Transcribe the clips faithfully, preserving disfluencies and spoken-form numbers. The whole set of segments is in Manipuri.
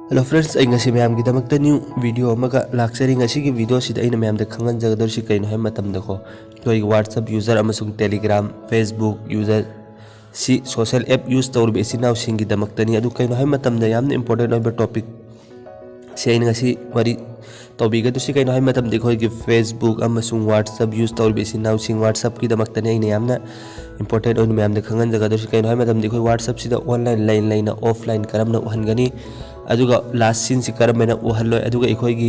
Hello friends, ꯑꯩ ꯉꯁꯤ ꯃꯌꯥꯝꯒꯤꯗꯃꯛꯇ new video ꯑꯃꯒ ꯂꯥꯛꯆꯔꯤ꯫ ꯉꯁꯤꯒꯤ video ꯁꯤꯗ ꯑꯩꯅ ꯃꯌꯥꯝꯗ ꯈꯪꯍꯟꯖꯒꯗꯧꯔꯤꯁꯤ ꯀꯩꯅꯣ ꯍꯥꯏꯕ ꯃꯇꯝꯗꯀꯣ, ꯑꯩꯈꯣꯏꯒꯤ WhatsApp user ꯑꯃꯁꯨꯡ Telegram, Facebook user ꯁꯤ social app use ꯇꯧꯔꯤꯕ ꯏꯆꯤꯟ ꯏꯅꯥꯎꯁꯤꯡꯒꯤꯗꯃꯛꯇꯅꯤ꯫ ꯑꯗꯨ ꯀꯩꯅꯣ ꯍꯥꯏꯕ ꯃꯇꯝꯗ ꯌꯥꯝꯅ important ꯑꯣꯏꯕ topic ꯁꯤ ꯑꯩꯅ ꯉꯁꯤ ꯋꯥꯔꯤ ꯇꯧꯕꯤꯒꯗꯣꯏꯁꯤ ꯀꯩꯅꯣ ꯍꯥꯏꯕ ꯃꯇꯝꯗ, ꯑꯩꯈꯣꯏꯒꯤ Facebook ꯑꯃꯁꯨꯡ WhatsApp use ꯇꯧꯔꯤꯕ ꯏꯆꯤꯟ ꯏꯅꯥꯎꯁꯤꯡ, WhatsAppꯀꯤꯗꯃꯛꯇꯅꯤ ꯑꯩꯅ ꯌꯥꯝꯅ important ꯑꯣꯏꯅ ꯃꯌꯥꯝꯗ ꯈꯪꯍꯟꯖꯒꯗꯣꯏꯁꯤ꯫ ꯀꯩꯅꯣ ꯍꯥꯏꯕ ꯃꯇꯝꯗ, ꯑꯩꯈꯣꯏ WhatsAppꯁꯤꯗ online ꯂꯩꯅ ꯂꯩꯅ offline ꯀꯔꯝꯅ ꯎꯍꯟꯒꯅꯤ, ꯑꯗꯨꯒ last seenꯁꯤ ꯀꯔꯝꯕꯅ ꯎꯍꯜꯂꯣꯏ, ꯑꯗꯨꯒ ꯑꯩꯈꯣꯏꯒꯤ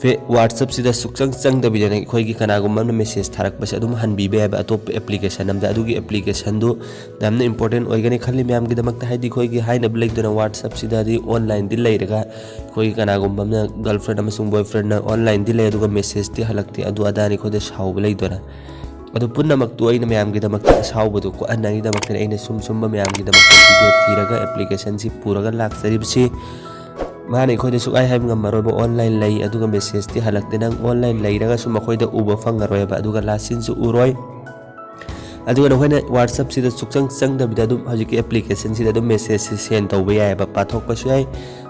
ꯐꯦ-, WhatsAppꯁꯤꯗ ꯁꯨꯛꯆꯪ ꯆꯪꯗꯕꯤꯗꯅ ꯑꯩꯈꯣꯏꯒꯤ ꯀꯅꯥꯒꯨꯝꯕ ꯑꯃꯅ message ꯊꯥꯔꯛꯄꯁꯦ ꯑꯗꯨꯝ ꯍꯟꯕꯤꯕ ꯌꯥꯏꯕ ꯑꯇꯣꯞꯄ application ꯑꯝꯗ꯫ ꯑꯗꯨꯒꯤ applicationꯗꯨ ꯌꯥꯝꯅ important ꯑꯣꯏꯒꯅꯤ ꯈꯜꯂꯤ ꯃꯌꯥꯝꯒꯤꯗꯃꯛꯇ, ꯍꯥꯏꯗꯤ ꯑꯩꯈꯣꯏꯒꯤ ꯍꯥꯏꯅꯕ ꯂꯩꯗꯅ, WhatsAppꯁꯤꯗꯗꯤ onlineꯗꯤ ꯂꯩꯔꯒ ꯑꯩꯈꯣꯏꯒꯤ ꯀꯅꯥꯒꯨꯝꯕ ꯑꯃꯅ girlfriend ꯑꯃꯁꯨꯡ boyfriendꯅ onlineꯗꯤ ꯂꯩ, ꯑꯗꯨꯒ messageꯇꯤ ꯍꯜꯂꯛꯇꯦ, ꯑꯗꯨ ꯑꯗꯥꯅꯤ ꯑꯩꯈꯣꯏꯗ ꯁꯥꯎꯕ ꯂꯩꯗꯣꯏꯔꯥ? ꯑꯗꯨ ꯄꯨꯝꯅꯃꯛꯇꯨ ꯑꯩꯅ ꯃꯌꯥꯝꯒꯤꯗꯃꯛꯇ ꯑꯁꯥꯎꯕꯗꯨ ꯀꯣꯛꯍꯟꯅꯉꯥꯏꯒꯤꯗꯃꯛꯇꯅꯤ ꯑꯩꯅ ꯁꯨꯝ ꯁꯨꯝꯕ ꯃꯌꯥꯝꯒꯤꯗꯃꯛꯇ video ꯊꯤꯔꯒ applicationꯁꯤ ꯄꯨꯔꯒ ꯂꯥꯛꯆꯔꯤꯕꯁꯤ꯫ ꯃꯥꯅ ꯑꯩꯈꯣꯏꯗ ꯁꯨꯛꯍꯥꯏ ꯍꯥꯏꯕ ꯉꯝꯃꯔꯣꯏꯕ, online ꯂꯩ ꯑꯗꯨꯒ messageꯇꯤ ꯍꯜꯂꯛꯇꯦ, ꯅꯪ online ꯂꯩꯔꯒꯁꯨ ꯃꯈꯣꯏꯗ ꯎꯕ ꯐꯪꯉꯔꯣꯏꯕ, ꯑꯗꯨꯒ last seenꯁꯨ ꯎꯔꯣꯏ꯫ ꯑꯗꯨꯒ ꯅꯈꯣꯏꯅ WhatsAppꯁꯤꯗ ꯁꯨꯛꯆꯪ ꯆꯪꯗꯕꯤꯗ ꯑꯗꯨꯝ ꯍꯧꯖꯤꯛꯀꯤ applicationꯁꯤꯗ ꯑꯗꯨꯝ messageꯁꯤ send ꯇꯧꯕ ꯌꯥꯏꯑꯕ, ꯄꯥꯊꯣꯛꯄꯁꯨ ꯌꯥꯏ꯫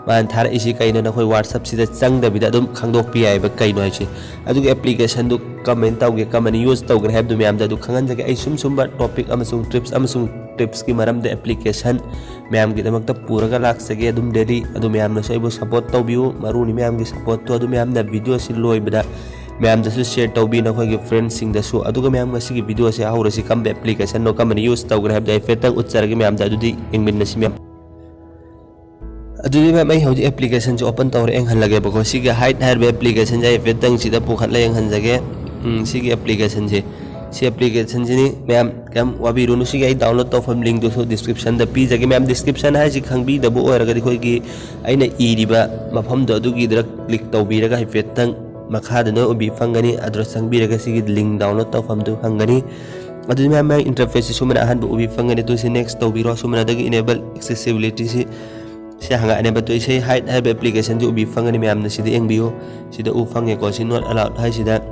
ꯃꯥꯅ ꯊꯥꯔꯛꯏꯁꯤ ꯀꯩꯅꯣ, ꯅꯈꯣꯏ WhatsAppꯁꯤꯗ ꯆꯪꯗꯕꯤꯗ ꯑꯗꯨꯝ ꯈꯪꯗꯣꯛꯄ ꯌꯥꯏꯑꯕ ꯀꯩꯅꯣ ꯍꯥꯏꯁꯦ꯫ ꯑꯗꯨꯒ applicationꯗꯨ ꯀꯃꯥꯏꯅ ꯇꯧꯒꯦ, ꯀꯃꯥꯏꯅ use ꯇꯧꯒꯦ ꯍꯥꯏꯕꯗꯨ ꯃꯌꯥꯝꯗ ꯑꯗꯨ ꯈꯪꯍꯟꯖꯒꯦ꯫ ꯑꯩ ꯁꯨꯝ ꯁꯨꯝꯕ topic ꯑꯃꯁꯨꯡ tips ꯑꯃꯁꯨꯡ tipsꯀꯤ ꯃꯔꯝꯗ application ꯃꯌꯥꯝꯒꯤꯗꯃꯛꯇ ꯄꯨꯔꯒ ꯂꯥꯛꯆꯒꯦ ꯑꯗꯨꯝ daily꯫ ꯑꯗꯨ ꯃꯌꯥꯝꯅꯁꯨ ꯑꯩꯕꯨ support ꯇꯧꯕꯤꯌꯨ, ꯃꯔꯨꯅꯤ ꯃꯌꯥꯝꯒꯤ supportꯇꯨ꯫ ꯑꯗꯨ ꯃꯌꯥꯝꯅ videoꯁꯤ ꯂꯣꯏꯕꯗ ꯃꯌꯥꯝꯗꯁꯨ share ꯇꯧꯕꯤ, ꯅꯈꯣꯏꯒꯤ friendꯁꯤꯡꯗꯁꯨ꯫ ꯑꯗꯨꯒ ꯃꯌꯥꯝ ꯉꯁꯤꯒꯤ videoꯁꯦ ꯍꯧꯔꯁꯤ꯫ ꯀꯔꯝꯕ applicationꯅꯣ, ꯀꯔꯝꯕꯅ use ꯇꯧꯒꯅꯤ ꯍꯥꯏꯕꯗꯣ ꯍꯥꯏꯐꯦꯠꯇꯪ ꯎꯠꯆꯔꯒꯦ ꯃꯌꯥꯝꯗ, ꯑꯗꯨꯗꯤ ꯌꯦꯡꯃꯤꯟꯅꯁꯤ ꯃꯌꯥꯝ꯫ ꯑꯗꯨꯗꯤ ꯃꯌꯥꯝ, ꯑꯩ ꯍꯧꯖꯤꯛ applicationꯁꯦ open ꯇꯧꯔꯦ, ꯌꯦꯡꯍꯜꯂꯒꯦꯕꯀꯣ꯫ ꯁꯤꯒꯤ Hide ꯍꯥꯏꯔꯤꯕ applicationꯁꯦ ꯑꯩ ꯍꯥꯏꯐꯦꯠꯇꯪ ꯁꯤꯗ ꯄꯨꯈꯠꯂ ꯌꯦꯡꯍꯟꯖꯒꯦ꯫ ꯎꯝ, ꯁꯤꯒꯤ applicationꯁꯦ, ꯁꯤ applicationꯁꯤꯅꯤ ꯃꯌꯥꯝ꯫ ꯀꯌꯥꯝ ꯋꯥꯕꯤꯔꯨꯅꯨ, ꯁꯤꯒꯤ ꯑꯩ download ꯇꯧꯐꯝ linkꯇꯨꯁꯨ descriptionꯗ ꯄꯤꯖꯒꯦ ꯃꯌꯥꯝ꯫ Description ꯍꯥꯏꯁꯤ ꯈꯪꯕꯤꯗꯕ ꯑꯣꯏꯔꯒꯗꯤ ꯑꯩꯈꯣꯏꯒꯤ ꯑꯩꯅ ꯏꯔꯤꯕ ꯃꯐꯝꯗꯣ ꯑꯗꯨꯒꯤꯗꯨꯗ click ꯇꯧꯕꯤꯔꯒ ꯍꯥꯏꯐꯦꯠꯇꯪ ꯃꯈꯥꯗ ꯅꯣꯏ ꯎꯕꯤ ꯐꯪꯒꯅꯤ, ꯑꯗꯨꯗ ꯆꯪꯕꯤꯔꯒ ꯁꯤꯒꯤ link download ꯇꯧꯐꯝꯗꯨ ꯐꯪꯒꯅꯤ꯫ ꯑꯗꯨꯗꯤ ꯃꯌꯥꯝ, ꯃꯌꯥꯝ interfaceꯁꯤ ꯁꯨꯃꯥꯏꯅ ꯑꯍꯥꯟꯕ ꯎꯕꯤ ꯐꯪꯒꯅꯤ꯫ ꯑꯗꯨ ꯁꯤ next ꯇꯧꯕꯤꯔꯣ꯫ ꯁꯨꯃꯥꯏꯅ ꯑꯗꯒꯤ enable accessibilityꯁꯤ ꯁꯤ ꯍꯪꯉꯛꯑꯅꯦꯕ꯫ ꯑꯗꯨ ꯏꯁꯩ Hide ꯍꯥꯏꯕ applicationꯁꯤ ꯎꯕꯤ ꯐꯪꯒꯅꯤ ꯃꯌꯥꯝꯅ ꯁꯤꯗ ꯌꯦꯡꯕꯤꯌꯨ꯫ ꯁꯤꯗ ꯎ ꯐꯪꯉꯦꯀꯣ, ꯁꯤ not allowed ꯍꯥꯏꯁꯤꯗ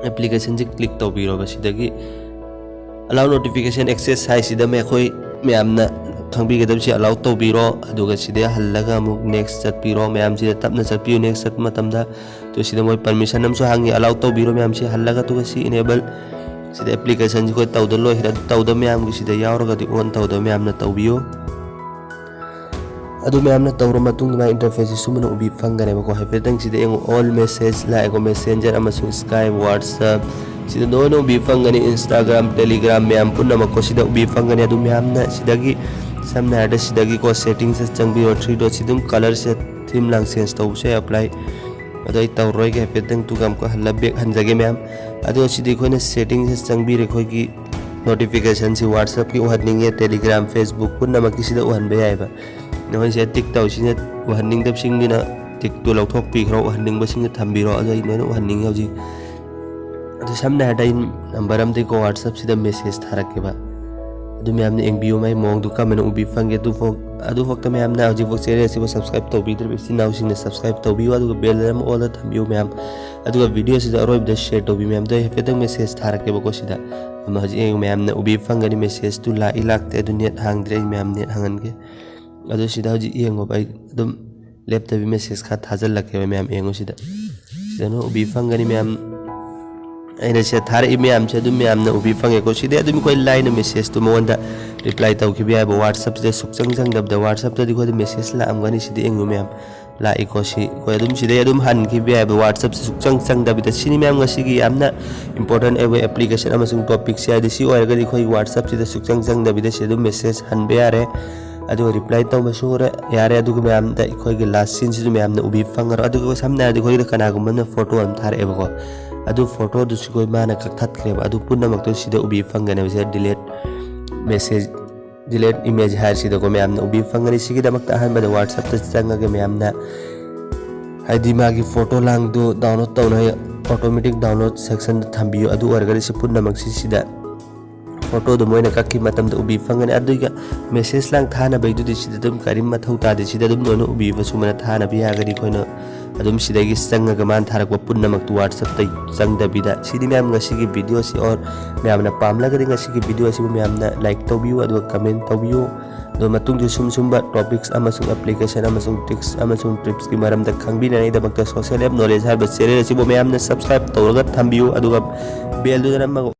applicationꯁꯤ click ꯇꯧꯕꯤꯔꯣꯕ꯫ ꯁꯤꯗꯒꯤ allow notification access ꯍꯥꯏꯁꯤꯗ ꯑꯩꯈꯣꯏ ꯃꯌꯥꯝꯅ ꯈꯪꯕꯤꯒꯗꯕꯁꯤ allow ꯇꯧꯕꯤꯔꯣ꯫ ꯑꯗꯨꯒ ꯁꯤꯗ ꯍꯜꯂꯒ ꯑꯃꯨꯛ next ꯆꯠꯄꯤꯔꯣ꯫ ꯃꯌꯥꯝꯁꯤꯗ ꯇꯞꯅ ꯆꯠꯄꯤꯌꯨ꯫ Next ꯆꯠꯄ ꯃꯇꯝꯗ ꯇꯨ ꯁꯤꯗ ꯃꯣꯏ permission ꯑꯃꯁꯨ ꯍꯪꯉꯤ, allow ꯇꯧꯕꯤꯔꯣ꯫ ꯃꯌꯥꯝꯁꯤ ꯍꯜꯂꯒ ꯇꯨꯒ ꯁꯤ enable, ꯁꯤꯗ applicationꯁꯤ ꯑꯩꯈꯣꯏ ꯇꯧꯗ ꯂꯣꯏꯈ꯭ꯔꯦ꯫ ꯑꯗꯨ ꯇꯧꯗ ꯃꯌꯥꯝꯒꯤ ꯁꯤꯗ ꯌꯥꯎꯔꯒꯗꯤ on ꯇꯧꯗꯕ ꯃꯌꯥꯝꯅ ꯇꯧꯕꯤꯌꯨ꯫ ꯑꯗꯨ ꯃꯌꯥꯝꯅ ꯇꯧꯔ ꯃꯇꯨꯡꯗ ꯃꯥꯒꯤ interfaceꯁꯤ ꯁꯨꯃꯥꯏꯅ ꯎꯕꯤ ꯐꯪꯒꯅꯦꯕꯀꯣ꯫ ꯍꯥꯏꯐꯦꯠꯇꯪ ꯁꯤꯗ ꯌꯦꯡꯉꯨ, all message ꯂꯥꯛꯑꯦꯀꯣ, Messenger ꯑꯃꯁꯨꯡ Skype, WhatsApp, ꯁꯤꯗ ꯂꯣꯏꯅ ꯎꯕꯤ ꯐꯪꯒꯅꯤ꯫ Instagram, Telegram ꯃꯌꯥꯝ ꯄꯨꯝꯅꯃꯛꯀꯣ ꯁꯤꯗ ꯎꯕꯤ ꯐꯪꯒꯅꯤ꯫ ꯑꯗꯨ ꯃꯌꯥꯝꯅ ꯁꯤꯗꯒꯤ ꯁꯝꯅ ꯍꯥꯏꯔꯕꯗ ꯁꯤꯗꯒꯤꯀꯣ settingsꯇ ꯆꯪꯕꯤꯔꯣ, three dotꯁꯤ ꯑꯗꯨꯝ colourꯁꯦ theme ꯂꯥꯡ change ꯇꯧꯕꯁꯦ apply꯫ ꯑꯗꯣ ꯑꯩ ꯇꯧꯔꯣꯏꯒꯦ, ꯍꯥꯏꯐꯦꯠꯇꯪ ꯇꯨꯒ ꯑꯃꯨꯛꯀ ꯍꯜꯂ back ꯍꯟꯖꯒꯦ ꯃꯌꯥꯝ꯫ ꯑꯗꯣ ꯁꯤꯗꯤ ꯑꯩꯈꯣꯏꯅ settingsꯇ ꯆꯪꯕꯤꯔꯦ, ꯑꯩꯈꯣꯏꯒꯤ notificationꯁꯤ WhatsAppꯀꯤ ꯎꯍꯟꯅꯤꯡꯉꯦ, Telegram, Facebook ꯄꯨꯝꯅꯃꯛꯀꯤ ꯁꯤꯗ ꯎꯍꯟꯕ ꯌꯥꯏꯑꯕ꯫ ꯅꯈꯣꯏꯅ ꯁꯤꯗ tick ꯇꯧꯁꯤꯅ ꯎꯍꯟꯅꯤꯡꯗꯕꯁꯤꯡꯗꯨꯅ tickꯇꯨ ꯂꯧꯊꯣꯛꯄꯤꯈ꯭ꯔꯣ, ꯎꯍꯟꯅꯤꯡꯕꯁꯤꯡꯗ ꯊꯝꯕꯤꯔꯣ꯫ ꯑꯗꯣ ꯑꯩ ꯂꯣꯏꯅ ꯎꯍꯟꯅꯤꯡꯉꯦ ꯍꯧꯖꯤꯛ꯫ ꯑꯗꯨ ꯁꯝꯅ ꯍꯥꯏꯔꯕꯗ ꯑꯩ number ꯑꯃꯗꯒꯤꯀꯣ WhatsAppꯁꯤꯗ message ꯊꯥꯔꯛꯀꯦꯕ꯫ ꯑꯗꯨ ꯃꯌꯥꯝꯅ ꯌꯦꯡꯕꯤꯌꯨ, ꯃꯥꯏ ꯃꯑꯣꯡꯗꯨ ꯀꯃꯥꯏꯅ ꯎꯕꯤ ꯐꯪꯒꯦ꯫ ꯑꯗꯨꯐꯥꯎ ꯑꯗꯨꯐꯥꯎꯗ ꯃꯌꯥꯝꯅ ꯍꯧꯖꯤꯛꯐꯥꯎ channel ꯑꯁꯤꯕꯨ subscribe ꯇꯧꯕꯤꯗ꯭ꯔꯤꯕ ꯏꯆꯤꯟ ꯏꯅꯥꯎꯁꯤꯡꯅ subscribe ꯇꯧꯕꯤꯌꯨ, ꯑꯗꯨꯒ bell ꯑꯃ all ꯊꯝꯕꯤꯌꯨ ꯃꯌꯥꯝ꯫ ꯑꯗꯨꯒ videoꯁꯤꯗ ꯑꯔꯣꯏꯕꯗ share ꯇꯧꯕꯤꯌꯨ ꯃꯌꯥꯝ꯫ ꯑꯗꯣ ꯑꯩ ꯍꯥꯏꯐꯦꯠꯇꯪ message ꯊꯥꯔꯛꯀꯦꯕꯀꯣ ꯁꯤꯗ꯫ ꯑꯃ ꯍꯧꯖꯤꯛ ꯌꯦꯡꯉꯨ, ꯃꯌꯥꯝꯅ ꯎꯕꯤ ꯐꯪꯒꯅꯤ, messageꯇꯨ ꯂꯥꯛꯏ ꯂꯥꯛꯇꯦ꯫ ꯑꯗꯨ net ꯍꯥꯡꯗ꯭ꯔꯦ, ꯑꯩ ꯃꯌꯥꯝ net ꯍꯥꯡꯍꯟꯒꯦ꯫ ꯑꯗꯨ ꯁꯤꯗ ꯍꯧꯖꯤꯛ ꯌꯦꯡꯉꯣꯕ, ꯑꯩ ꯑꯗꯨꯝ ꯂꯦꯞꯇꯕꯤ message ꯈꯔ ꯊꯥꯖꯤꯜꯂꯛꯀꯦꯕ ꯃꯌꯥꯝ, ꯌꯦꯡꯉꯨ ꯁꯤꯗ꯫ ꯁꯤꯗ ꯅꯣꯏ ꯎꯕꯤ ꯐꯪꯒꯅꯤ ꯃꯌꯥꯝ꯫ ꯑꯩꯅ ꯁꯤꯗ ꯊꯥꯔꯛꯏ ꯃꯌꯥꯝꯁꯦ ꯑꯗꯨꯝ ꯃꯌꯥꯝꯅ ꯎꯕꯤ ꯐꯪꯉꯦꯀꯣ꯫ ꯁꯤꯗꯤ ꯑꯗꯨꯝ ꯑꯩꯈꯣꯏ ꯂꯥꯏꯅ messageꯇꯨ ꯃꯉꯣꯟꯗ reply ꯇꯧꯈꯤꯕ ꯌꯥꯏꯕ꯫ WhatsAppꯁꯤꯗ ꯁꯨꯛꯆꯪ ꯆꯪꯗꯕꯗ WhatsAppꯇꯗꯤ ꯑꯩꯈꯣꯏꯗ message ꯂꯥꯛꯑꯝꯒꯅꯤ꯫ ꯁꯤꯗ ꯌꯦꯡꯉꯨ ꯃꯌꯥꯝ, ꯂꯥꯛꯏꯀꯣ꯫ ꯁꯤ ꯑꯩꯈꯣꯏ ꯑꯗꯨꯝ ꯁꯤꯗꯩ ꯑꯗꯨꯝ ꯍꯟꯈꯤꯕ ꯌꯥꯏꯕ, WhatsAppꯁꯦ ꯁꯨꯛꯆꯪ ꯆꯪꯗꯕꯤꯗ꯫ ꯁꯤꯅꯤ ꯃꯌꯥꯝ ꯉꯁꯤꯒꯤ ꯌꯥꯝꯅ important ꯑꯣꯏꯕ application ꯑꯃꯁꯨꯡ topicꯁꯦ ꯍꯥꯏꯗꯤ ꯁꯤ ꯑꯣꯏꯔꯒꯗꯤ ꯑꯩꯈꯣꯏꯒꯤ WhatsAppꯁꯤꯗ ꯁꯨꯛꯆꯪ ꯆꯪꯗꯕꯤꯗ ꯁꯤ ꯑꯗꯨꯝ message ꯍꯟꯕ ꯌꯥꯔꯦ꯫ ꯑꯗꯨꯒ reply ꯇꯧꯕꯁꯨ ꯍꯣꯔꯦ-, ꯌꯥꯔꯦ꯫ ꯑꯗꯨꯒ ꯃꯌꯥꯝꯗ ꯑꯩꯈꯣꯏꯒꯤ last sceneꯁꯤꯁꯨ ꯃꯌꯥꯝꯅ ꯎꯕꯤ ꯐꯪꯉꯔꯣꯏ꯫ ꯑꯗꯨꯒ ꯁꯝꯅ ꯍꯥꯏꯔꯕꯗ ꯑꯩꯈꯣꯏꯗ ꯀꯅꯥꯒꯨꯝꯕ ꯑꯃꯅ photo ꯑꯃ ꯊꯥꯔꯛꯑꯦꯕꯀꯣ, ꯑꯗꯨ photoꯗꯨꯁꯨ ꯑꯩꯈꯣꯏ ꯃꯥꯅ ꯀꯛꯊꯠꯈ꯭ꯔꯦꯕ꯫ ꯑꯗꯨ ꯄꯨꯝꯅꯃꯛꯇꯣ ꯁꯤꯗ ꯎꯕꯤ ꯐꯪꯒꯅꯦꯕ꯫ ꯁꯤꯗ delete message, delete image ꯍꯥꯏꯔꯤꯁꯤꯗꯀꯣ ꯃꯌꯥꯝꯅ ꯎꯕꯤ ꯐꯪꯒꯅꯤ꯫ ꯁꯤꯒꯤꯗꯃꯛꯇ ꯑꯍꯥꯟꯕꯗ WhatsAppꯇ ꯆꯪꯉꯒ ꯃꯌꯥꯝꯅ ꯍꯥꯏꯗꯤ ꯃꯥꯒꯤ photo ꯂꯥꯡꯗꯨ download ꯇꯧꯅ automatic download sectionꯗ ꯊꯝꯕꯤꯌꯨ꯫ ꯑꯗꯨ ꯑꯣꯏꯔꯒꯗꯤ ꯁꯤ ꯄꯨꯝꯅꯃꯛꯁꯤ ꯁꯤꯗ photoꯗꯨ ꯃꯣꯏꯅ ꯀꯛꯈꯤꯕ ꯃꯇꯝꯗ ꯎꯕꯤ ꯐꯪꯒꯅꯤ꯫ ꯑꯗꯨꯒ message ꯂꯥꯡ ꯊꯥꯅꯕꯩꯗꯨꯗꯤ ꯁꯤꯗ ꯑꯗꯨꯝ ꯀꯔꯤꯝ ꯃꯊꯧ ꯇꯥꯗꯦ꯫ ꯁꯤꯗ ꯑꯗꯨꯝ ꯂꯣꯏꯅ ꯎꯕꯤꯕ ꯁꯨꯃꯥꯏꯅ ꯊꯥꯅꯕ ꯌꯥꯒꯅꯤ꯫ ꯑꯩꯈꯣꯏꯅ ꯑꯗꯨꯝ ꯁꯤꯗꯒꯤ ꯆꯪꯉꯒ ꯃꯥꯅ ꯊꯥꯔꯛꯄ ꯄꯨꯝꯅꯃꯛꯇꯨ WhatsAppꯇ ꯆꯪꯗꯕꯤꯗ꯫ ꯁꯤꯗꯤ ꯃꯌꯥꯝ ꯉꯁꯤꯒꯤ videoꯁꯤ, or ꯃꯌꯥꯝꯅ ꯄꯥꯝꯂꯒꯗꯤ ꯉꯁꯤꯒꯤ video ꯑꯁꯤꯕꯨ ꯃꯌꯥꯝꯅ like ꯇꯧꯕꯤꯌꯨ, ꯑꯗꯨꯒ comment ꯇꯧꯕꯤꯌꯨ꯫ ꯑꯗꯣ ꯃꯇꯨꯡꯗ ꯁꯨꯝ ꯁꯨꯝꯕ topics ꯑꯃꯁꯨꯡ application ꯑꯃꯁꯨꯡ tricks ꯑꯃꯁꯨꯡ tripsꯀꯤ ꯃꯔꯝꯗ ꯈꯪꯕꯤꯅꯅꯕꯒꯤꯗꯃꯛꯇ Social App Knowledge ꯍꯥꯏꯔꯤꯕ channel ꯑꯁꯤꯕꯨ ꯃꯌꯥꯝꯅ subscribe ꯇꯧꯔꯒ ꯊꯝꯕꯤꯌꯨ, ꯑꯗꯨꯒ bellꯗꯨ ꯅꯝꯃꯒ